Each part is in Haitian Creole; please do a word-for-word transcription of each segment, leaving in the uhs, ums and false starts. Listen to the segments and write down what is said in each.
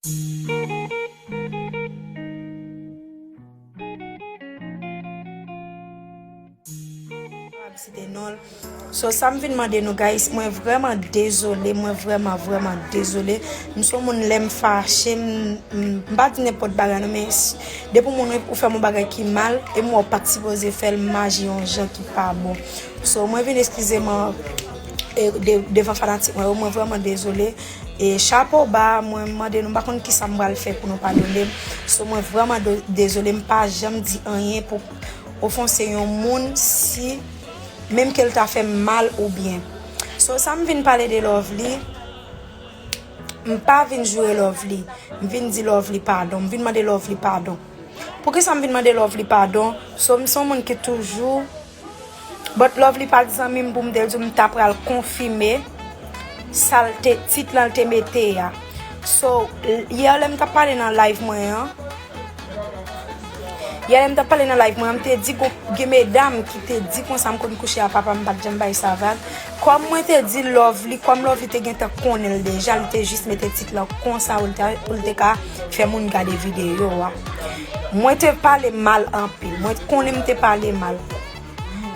Ap site non l. So, sa m vin mande nou, guys, mwen vrèman dezole, mwen vrèman, vrèman dezole. M se yon moun, lè m fache, m, m, m pa di nenpòt bagay non, men s-, depi yon moun ou fè m yon bagay ki mal, e m wè w pa t sipoze fè l, m aji yon jan ki pa bon. So, mwen vin eskize m, e, de-, devan fanatik mwen yo, mwen vrèman dezole. E chapo ba, mwen mande nou, m pa konn kisa m pral fè pou nou padone m. So, mwen vrèman de-, dezole, m pa janm di anyen pou ofanse yon moun, si menm ke l ta fè m mal ou byen. So, sa m vin pale de Lovely, m pa vin joure Lovely. M vin di Lovely padon, m vin mande Lovely padon. Poukisa m vin mande Lovely padon? So, m se yon moun ki toujou, but Lovely pa t zanmi m pou m te di w m ta pral konfime sa l te, tit lan l te mete a. So, l-, yè lè m t ap pale nan live mwen an, yè lè m t ap pale nan live mwen an, m te di gon, gen medam ki te di konsa m konn kouche a papa m, m pa t janm bay sa vag. Kòm mwen te di Lovely, kòm Lovely te gentan konnen l deja, li te jis mete tit lan konsa pou l ta, pou l te ka fè moun gade videyo a. Mwen te pale mal anpil. Mwen konnen m te pale mal.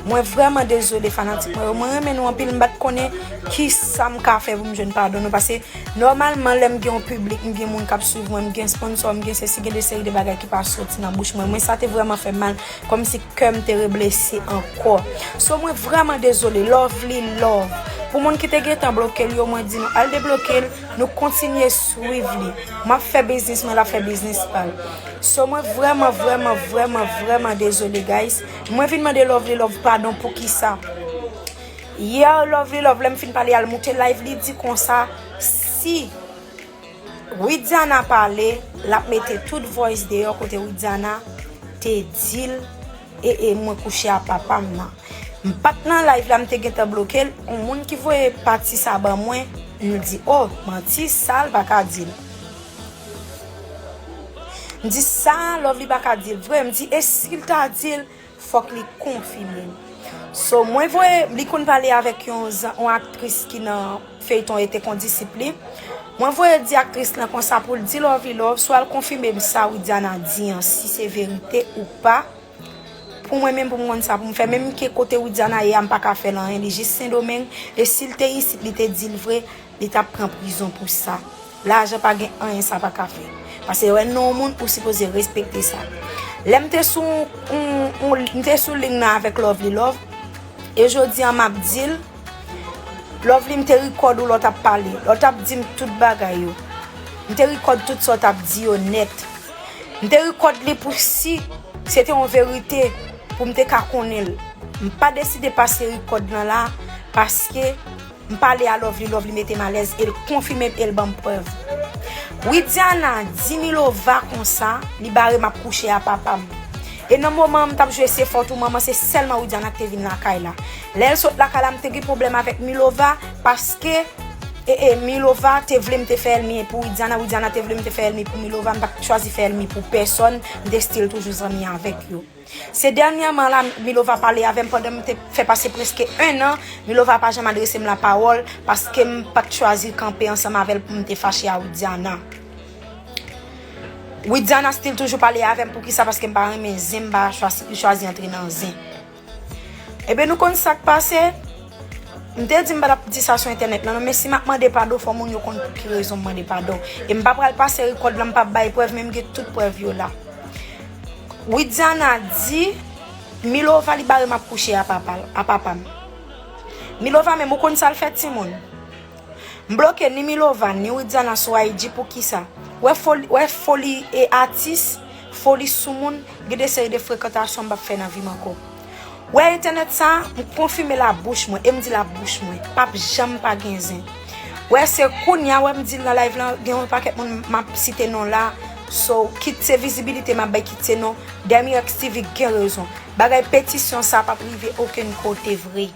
Mwen vrèman dezole fanatik mwen yo. Mwen renmen nou anpil. M pa t konnen kisa m ka fè pou m jwenn padon nou. Paske nòmalman lè m gen yon piblik, m gen moun k ap swiv mwen, m gen sponsò, m gen sesi, gen de seri de bagay ki pa soti nan bouch mwen. Mwen sa te vrèman fè m mal. Kòmsi kè m te reblese ankò. So mwen vrèman dezole. Lovely love. Pou moun ki te gentan bloke l yo, mwen di nou al debloke l. Nou kontinye swiv li. M ap fè biznis mwen, l ap fè biznis pa l. So mwen vrèman, vrèman, vrèman, vrèman dezole, guys. Mwen vin mande Lovely Love padon poukisa. Yè Lovely Love, lè m fin pale a, l moute live, li di konsa, si Widiana pale, l ap mete tout voice deyò kote Widiana te di l, e, e mwen kouche a papa m nan. M pa t nan live la, m te gentan bloke l. Yon moun ki voye pati sa ban mwen, m di, oh, manti, sa l pa ka di l. M di, sa Lovely pa ka di l vre. M di, e si l ta di l, fòk li konfime l. So, mwen voye, li konn pale avèk yon zan-, yon aktris ki nan feyton E te Kondisip li. Mwen voye di aktris lan konsa pou l di Lovely Love, swa l konfime m sa Widiana di an, si se verite ou pa. Pou mwen menm, pou m konn sa pou m fè. Menm ke kote Widiana ye a, m pa ka fè l anyen. Li jis Sendomeng. E si l te isit, li te di l vre, li t ap pran prizon pou sa. Lajan pa gen anyen sa pa ka fè. Paske wè non moun, ou sipoze respekte sa. Lè m te sou, on, on, m te sou liy nan avèk Lovely Love. E jodi an, m ap di l, Lovely, m te rikòd ou lè w t ap pale. Lè w t ap di m tout bagay yo. M te rikòd tout sa w t ap di yo nèt. M te rikòd li pou si se te yon verite, pou m te ka konnen l. M pa deside pase rikòd lan la, paske m pale a Lovely, Lovely mete m alèz, e l konfime m, e l ban m prèv. Widiana di Milova konsa, li bare m ap kouche a papa m. E nan moman an, m t ap jwe Se Fòt ou Manman, se sèlman Widiana ki te vin lakay la. Lè l sot lakay la, m te gen pwoblèm avèk Milova, paske, e, e, Milova te vle m te fè ènmi pou Widiana, Widiana te vle m te fè ènmi pou Milova, m pa t chwazi fè ènmi pou pèsòn, m te still toujou zanmi avèk yo. Se dènyèman la, Milova pale avè m pandan m te fè pase prèske en an, Milova pa janm adrese m lapawòl, paske m pa t chwazi kanpe ansanm avè l pou m te fache a Widiana. Widiana still toujou pale avè m, poukisa? Paske m pa renmen zen, m pa chwazi, chwazi antre nan zen. Ebyen, nou konn sa k pase? M te di m pa t ap di sa sou entènèt lan non, men si m ap mande padon, fò moun yo konn pou ki rezon m mande padon. E m pa pral pase rikòd lan, m p ap bay prèv, men m gen tout prèv yo la. Widiana di Milova li bare m ap kouche a papa l, a papa m. Milova menm, ou konn sa l fè timoun? M bloke ni Milova, ni Widiana sou I G, poukisa? Wè foli, wè foli e atis, foli sou moun, gen de seri de frekantasyon m p ap fè nan vi m ankò. Wè entènèt sa, m konfime l a bouch mwen, e m di l a bouch mwen, p ap janm pa gen zen. Wè se kounya, wè m di l nan live lan, gen yon pakèt moun m ap site non la, so, kit se vizibilite m ap bay, kit se non, Dèmi X T V gen rezon. Bagay petisyon sa p ap rive okenn kote vre.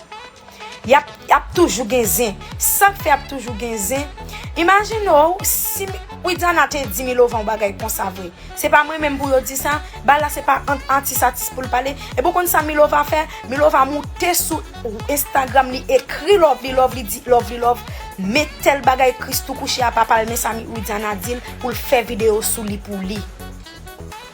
Y ap, y ap toujou gen zen. Sa k fè y ap toujou gen zen? Imajine w, si Widiana te di Milova yon bagay konsa vre. Se pa mwen menm pou yo di sa. Bagay la se pa ant atis atis pou l pale. Epi w konn sa Milova fè? Milova moute sou Instagram, li ekri Lovely Love, li di Lovely Love, Men tèl bagay, Christoo kouche a papa l, men sa Widiana di l pou l fè videyo sou li pou li.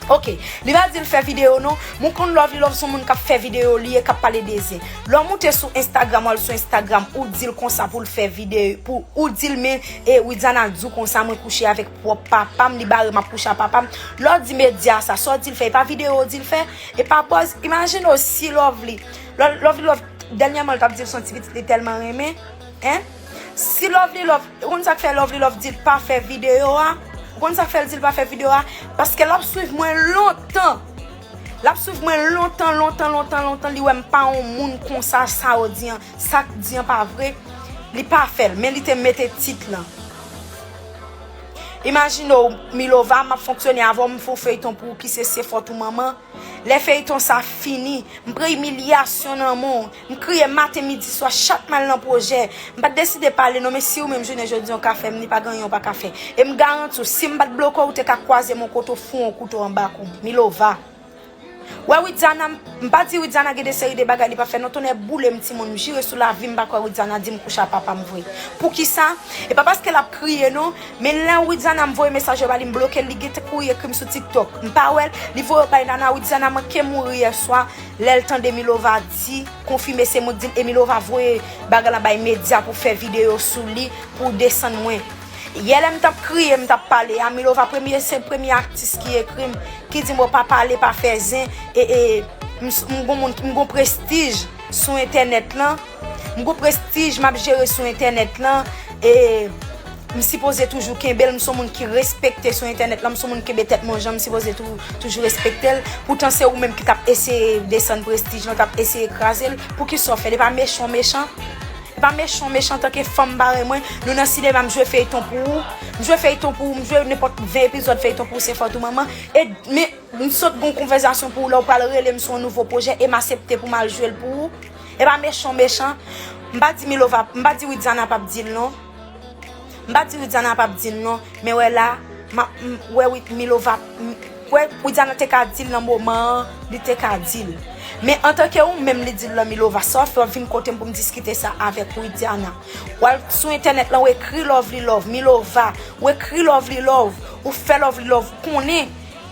Ok, li pa di l fè videyo non, m konn Lovely Love se yon moun k ap fè videyo li ye, k ap pale de zen. Lè w moute sou Instagram, w al sou Instagram, ou di l konsa pou l fè videyo, pou ou di l men e Widiana di w konsa mwen kouche avèk pwòp papa m, li bare m ap kouche ak papa m. Lè w di medya sa, sa w di l fè, e pa videyo w di l fè, e pa buzz. Imajine w si Lovely, Lo- Lovely Love, dènyèman l t ap di l se yon ti pitit li tèlman renmen, en? Si Lovely Love, ou konn sa k fè Lovely Love di l pa fè videyo a? Ou konn sa k fè l di l pa fè videyo a? Paske l ap swiv mwen lontan. L ap swiv mwen lontan, lontan, lontan, lontan. Li wè m pa yon moun konsa, sa yo di an, sa k di an pa vre. Li pa fè l, men li te mete tit lan. Imajine w, Milova, m ap fonksyone avè w, m fè yon feyton pou ou ki se Se Fòt ou Manman. Lè feyton sa fini, m pran imilyasyon nan men w. M kriye maten, midi, swa, chak m al nan pwojè. M pa t deside pale non, men si ou menm jounen jodi an w ka fè m, ni pa gen anyen w pa ka fè. E m garanti w, si m pa t bloke w, ou te ka kwaze m yon kote w foure yon kouto anba kou m. Milova. Wè Widiana, m pa di Widiana gen de seri de bagay li pa fè non, tonnè boule m timoun, m jire sou lavi m pa kwè Widiana di m kouche ak papa m vre. Poukisa? E pa paske l ap kriye non, men lè Widiana m voye mesaj yo ba li, m bloke l, li gentan kouri ekri m sou TikTok. M pa wè l, li voye yo bay Nana, Widiana manke mouri yèswa, lè l tande Milova di, konfime se mwen k di l, e Milova voye bagay la bay medya pou fè videyo sou li, pou desann mwen. Yè lè m t ap kriye, m t ap pale a, Milova premye, se premye atis ki ekri m, ki di m, "Bon, pa pale, pa fè zen, e, e, m, m gon moun, m gon prestij sou entènèt lan, m gon prestij m ap jere sou entènèt lan, e m sipoze toujou kenbe l, m se yon moun ki respekte sou entènèt lan, m se yon moun ki kenbe tèt mwen jan m sipoze tou, toujou respekte l. Poutan se ou menm ki t ap eseye desann prestij lan, t ap eseye kraze l. Poukisa w fè l? E pa mechan w mechan?" E pa mechan w mechan antanke fanm parèy mwen. Nou nan sinema, m jwe feyton pou ou. M jwe feyton pou ou, m jwe nenpòt ven epizòd feyton pou ou, Se Fòt ou Manman. E, men, m sot gon konvèsasyon pou ou, lè w pral rele m sou yon nouvo pwojè, e m asepte pou m al jwe l pou ou. E pa mechan w mechan. M pa di Milova, m pa di Widiana p ap di l non. M pa di Widiana p ap di l non, men wè la, m ap, m, wè wi, Milova, m, wè Widiana te ka di l nan moman an, li te ka di l. Men antanke ou menm li di l lan Milova, sa w fè w vin kote m pou m diskite sa avèk Widiana. W al sou entènèt lan, w ekri Lovely Love, Milova, w ekri Lovely Love, ou fè Lovely Love konnen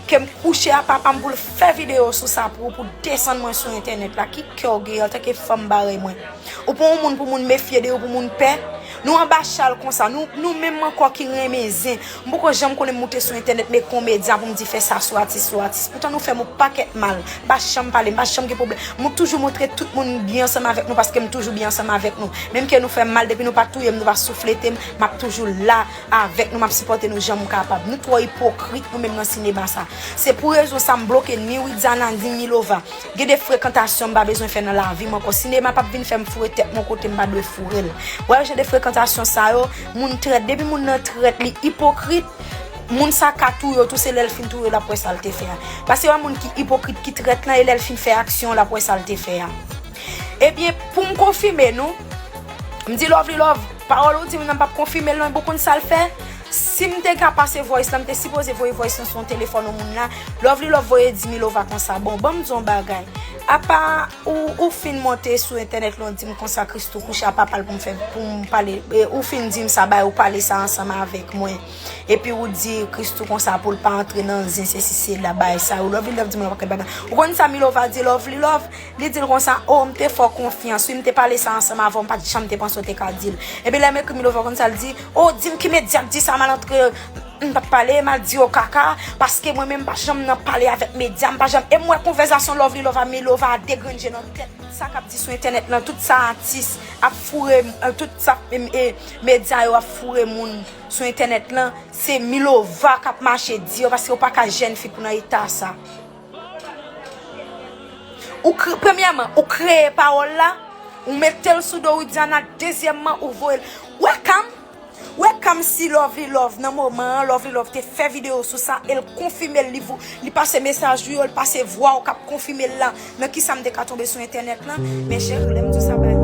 ke m kouche a papa m pou l fè videyo sou sa pou ou, pou desann mwen sou entènèt la. Ki kè w gen antanke fanm parèy mwen? Ou pa yon moun pou moun mefye de ou, pou moun pè? Nou anba chal konsa, nou, nou menm ankò ki renmen zen. M poko janm konnen m moute sou entènèt, men komedya pou m di fè sa sou atis, sou atis. Poutan nou fè m yon pakèt mal. M pa janm pale, m pa janm gen pwoblèm. M toujou montre tout moun m byen ansanm avèk nou paske m toujou byen ansanm avèk nou. Menm ke nou fè m mal, depi nou pa touye m, nou pa souflete m, m ap toujou la avèk nou, m ap sipòte nou jan m kapab. Nou twò ipokrit nou menm nan sinema sa. Se pou rezon sa m bloke ni Widiana ni Milova. Gen de frekantasyon m pa bezwen fè nan lavi m ankò. Sinema p ap vin fè m foure tèt mwen kote m pa dwe foure l. Wè jan de frekantasyon sa yo, moun trèt. Depi moun nan trèt, li ipokrit, moun sa ka touye w tou, se lè l fin touye w l ap wè sa l te fè a. Paske wè moun ki ipokrit, ki trèt lan, e lè l fin fè aksyon, l ap wè sa l te fè a. Ebyen, pou m konfime nou, m di Lovely Love, pawòl ou di m nan p ap konfime l non, e bon konn sa l fè. Si m te ka pase voice lan, m te sipoze voye voice lan sou yon telefòn yon moun la. Lovely Love voye di Milova konsa, bon, ban m di yon bagay. Apa ou, ou fin monte sou entènèt lan, ou di m konsa Christoo kouche a papa l pou m fè, pou m pale, e, ou fin di m sa, bay ou pale sa ansanm avèk mwen. Epi ou di Christoo konsa pou l pa antre nan zen, sesi, sela, bagay sa yo. Lovely Love di m yon pakèt bagay. Ou konn sa Milova di Lovely Love? Li di l konsa, o, m te fè w konfyans, wi, m te pale sa ansanm avè w, m pa t janm te panse w te ka di l. Epi lè m ekri Milova konn sa l di, o, di m ki medya k di sa, m al antre, m p ap pale, m al di yo kaka, paske mwen menm m pa janm nan pale avèk medya, m pa janm, e m wè konvèsasyon Lovely Love a Milova a degrenje nan tèt. Sa k ap di sou entènèt lan, tout sa atis ap foure, e, tout sa, e, e, medya yo ap foure moun sou entènèt lan, se Milova k ap mache di yo, paske yo pa ka jèn fi pou nan eta sa. Ou kre-, premyèman, ou kreye pawòl la, ou mete l sou do Widiana, dezyèmman, ou voye l. Welcome! Welcome si Lovely Love nan moman an, Lovely Love te fè videyo sou sa, e l konfime l, li vo-, li pase mesaj ou yo, l pase vwa w k ap konfime l la, nan kisa m te ka tonbe sou entènèt lan. Men cheri, lè m di w sa bay.